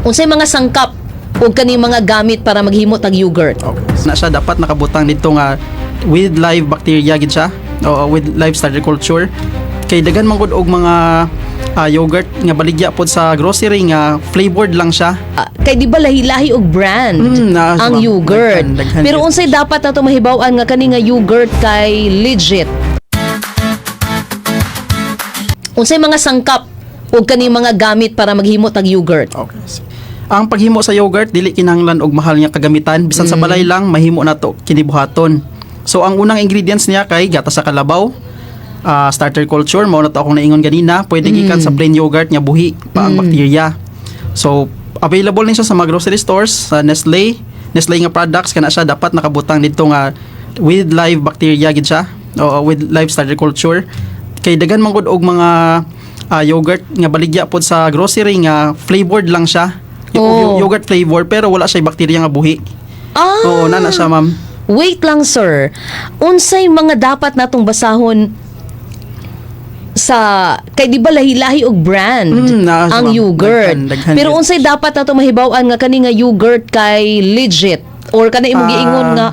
Unsay mga sangkap ug kani mga gamit para maghimo tag yogurt? Okay. Na siya dapat nakabutang dito nga with live bacteria gid siya o with live starter culture, kay daghan man gud og mga yogurt nga baligya pod sa grocery nga flavored lang siya. Ah, kay di ba lahi-lahi og brand Naa siya, ang ma'am. yogurt. Daghan, daghan Pero gyud. unsay dapat nato mahibaw-an nga kani nga yogurt kay legit? Unsay mga sangkap ug kani mga gamit para maghimo tag yogurt? Okay. Ang paghimo sa yogurt, dili kinahanglan og mahal nga kagamitan, bisan sa balay lang mahimo nato kini buhaton. So ang unang ingredients niya kay gatas sa kalabaw, starter culture, mao na to akong naingon ganina, pwede gikan sa plain yogurt nga buhi pa ang bakterya. So available ni siya sa mga grocery stores, sa Nestle, Nestle nga products. Kana siya dapat nakabutang dito nga with live bacteria gid siya o with live starter culture, kay daghan man gud og mga yogurt nga baligya pod sa grocery nga flavored lang siya. Yogurt flavor pero wala siya bakterya nga buhi. Oo, na na siya, ma'am. Wait lang, sir. Unsay mga dapat natong basahon sa, kay di ba lahi-lahi og brand Naa siya, ang ma'am. yogurt? Daghan, daghan Pero gyud. unsay dapat nato mahibaw-an nga kani nga yogurt kay legit or kana imong giingon nga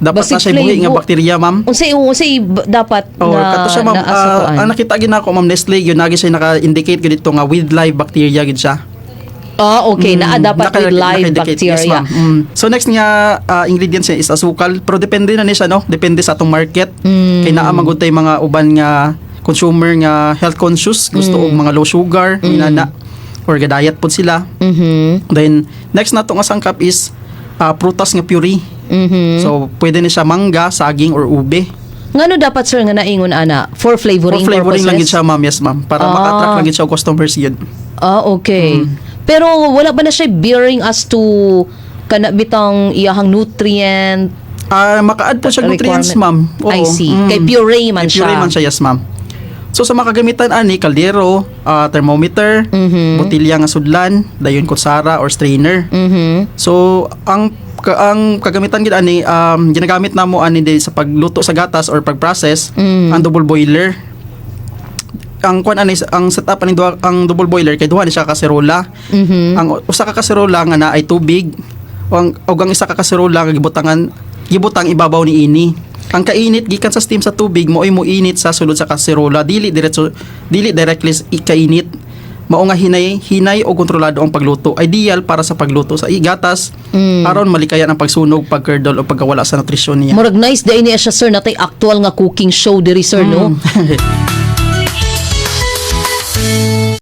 Dapat basig na siya buhi nga bakterya, ma'am. Unsay dapat Or na kato siya, ma'am, naa sa kuan? ang nakita gid nako, ma'am, Nestle yun nagi siya naka-indicate gid dito nga with live bacteria gid siya. Ah, okay, naa dapat with live Naka-indicate. bacteria. Yes, ma'am. So next nga ingredients niya is asukal, pero depende na ni siya, no, depende sa atong market. Kay naa man gud tay mga uban nga consumer nga health conscious, gusto og mga low sugar, inana, or ga diet pod sila. Then next nato nga sangkap is prutas nga puree. So pwede ni siya mangga, saging or ube. Ngano dapat, sir, nga naingon ana? For flavoring For flavoring lang purposes? gid siya, ma'am. Yes, ma'am. Para maka-attract lang gid siya og customers gid. Ah, okay. Pero wala ba na siya bearing as to kana bitang iyahang nutrient Ah, maka-add po siya nutrients, requirement? ma'am. Oo. I see. Kay puree man Kay siya. puree man siya, yes, ma'am. So sa mga kagamitan ani, kaldero, thermometer, botilya nga sudlan, dayon kutsara or strainer. So ang kagamitan gid ani, ginagamit namo ani di sa pagluto sa gatas or pag-process ang double boiler. Ang kuan ani, ang setup ani duha, ang double boiler kay duha ni siya kaserola. Ang usa ka kaserola nga naay tubig o ang og ang isa ka kaserola nga gibutang ibabaw ni ini. Ang kainit gikan sa steam sa tubig mo'y moinit sa sulod sa kaserola, dili diretso, dili directly kainit. Mao nga hinay hinay o kontrolado ang pagluto, ideal para sa pagluto sa gatas aron malikayan ang pagsunog, pagcurdle o pagkawala sa nutrisyon niya. Murag nice diay niya siya, sir, natay actual nga cooking show diri, sir, no?